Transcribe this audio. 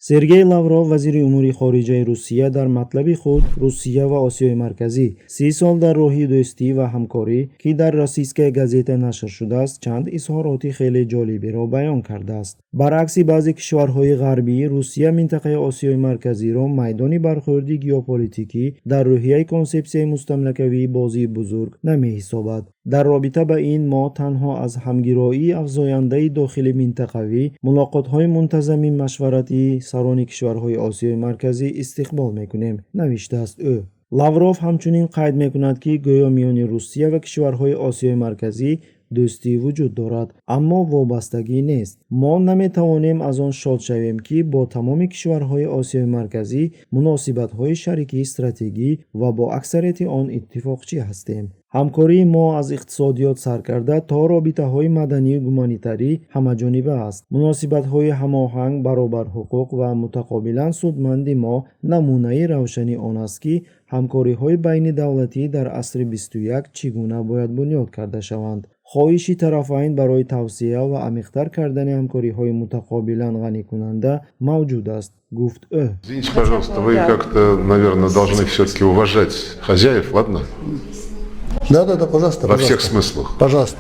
Сергей Лавров, вазири умури хориҷаи Русия, дар матлаби худ «Русия ва Осиёи Марказӣ: 30 сол дар роҳи дӯстӣ ва ҳамкорӣ», ки дар «Российская газета» нашр шудааст, чанд изҳороти хеле ҷолиберо баён кардааст. Баръакси баъзе кишварҳои ғарбӣ, Русия минтақаи Осиёи Марказиро майдони бархӯрди геополитикӣ дар рӯҳияи консепсияи мустамликавии бозии бузург намеҳисобад. Дар робита ба ин мо танҳо аз ҳамгироии афзояндаи дохили минтақавӣ, мулоқотҳои мунтазами машваратии сарони кишварҳои Осиёи Марказӣ истиқбол мекунем, навиштааст ӯ. Лавров ҳамчунин қайд мекунад, ки гӯё миёни Русия ва кишварҳои Осиёи Марказӣ дӯстӣ вуҷуд дорад, аммо вобастагӣ нест. Мо наметавонем аз он шод шавем, ки бо тамоми кишварҳои Осиёи Марказӣ муносибатҳои шарикии стратегӣ ва бо аксарияти он иттифоқчӣ ҳастем. Ҳамкории мо аз иқтисодиёт сар карда то робитаҳои маданию гуманитарӣ ҳамаҷониба аст. Муносибатҳои ҳамоҳанг, баробарҳуқуқ ва мутақобилан судманди мо намунаи равшани он аст, ки ҳамкориҳои байнидавлатӣ дар асри 21 чӣ гуна бояд бунёд карда шаванд. Хоҳиши тарафайн барои тавсеа ва амиқтар кардани ҳамкориҳои мутақобилан ғаникунанда мавҷуд аст, гуфт ӯ. Извините, пожалуйста, вы как-то, наверное, должны все-таки уважать хозяев, ладно? Да, пожалуйста. Во Пожалуйста. Всех смыслах. Пожалуйста.